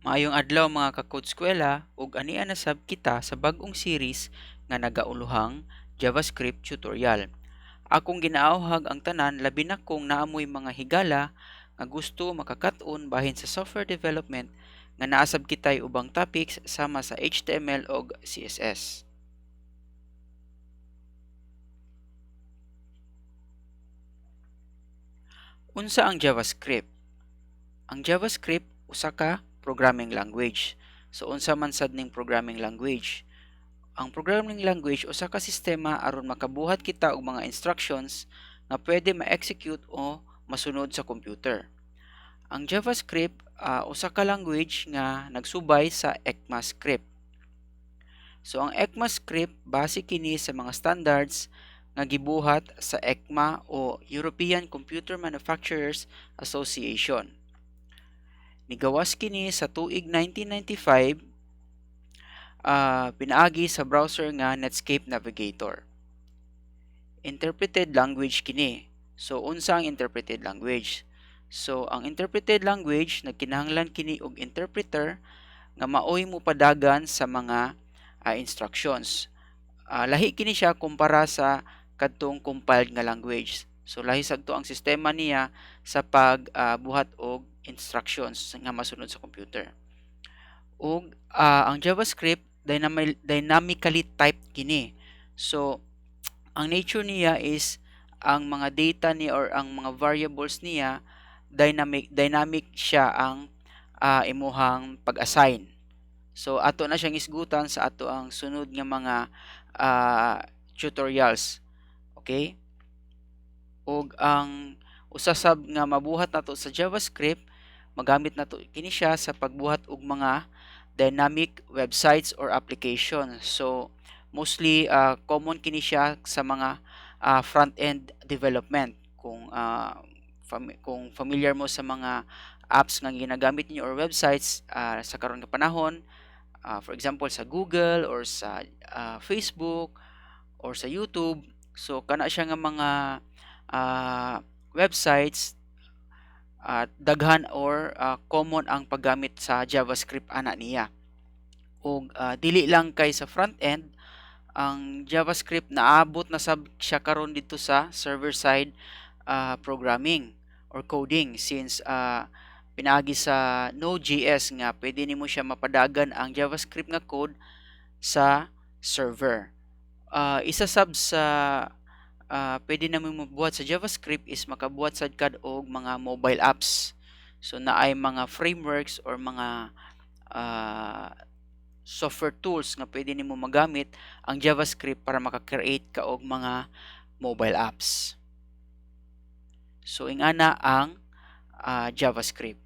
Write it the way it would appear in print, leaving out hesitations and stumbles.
Maayong adlaw, mga ka-Codeskwela, ug ania na sab kita sa bag-ong series nga nagauluhang JavaScript tutorial. Akong ginaawhag ang tanan, labi na kung naa moy mga higala nga gusto makakat-on bahin sa software development nga naa sab kitay ubang topics sama sa HTML ug CSS. Unsa ang JavaScript? Ang JavaScript usa ka programming language. So unsa man sad ning programming language? Ang programming language usa ka sistema aron makabuhat kita og mga instructions nga pwede ma-execute o masunod sa computer. Ang JavaScript usa ka language nga nagsubay sa ECMAScript. So ang ECMAScript base kini sa mga standards nga gibuhat sa ECMA o European Computer Manufacturers Association. Nigawas kini sa tuig 1995 pinaagi sa browser nga Netscape Navigator. Interpreted language kini. So unsa ang interpreted language? So ang interpreted language nagkinahanglan kini og interpreter nga maoy mopadagan sa mga instructions. Lahi kini siya kumpara sa kadtong compiled nga language. So lahi sad to ang sistema niya sa pagbuhat og instructions nga masunod sa computer. Ug ang JavaScript dynamically typed kini. So ang nature niya is ang mga data niya or ang mga variables niya dynamic siya ang imuhang pag-assign. So ato na siyang isgutan sa ato ang sunod nga mga tutorials. Okay? Ug ang usa sab nga mabuhat nato sa JavaScript, magamit nato kini siya sa pagbuhat og mga dynamic websites or application. So mostly common kini siya sa mga front-end development. Kung familiar mo sa mga apps nga ginagamit niyo or websites sa karon nga panahon, for example sa Google or sa Facebook or sa YouTube, so kana siya nga mga websites, daghan or common ang paggamit sa JavaScript ana niya. Ug dili lang kay sa front end ang JavaScript, naabot na sab siya karon didto sa server side programming or coding since pinaagi sa Node.js nga pwede nimo siya mapadagan ang JavaScript nga code sa server. Isa sab sa pwede namo mabuhat sa JavaScript is makabuhat sad kad og mga mobile apps. So naay mga frameworks or mga software tools nga pwede nimo magamit ang JavaScript para maka-create ka og mga mobile apps. So ingana ang JavaScript.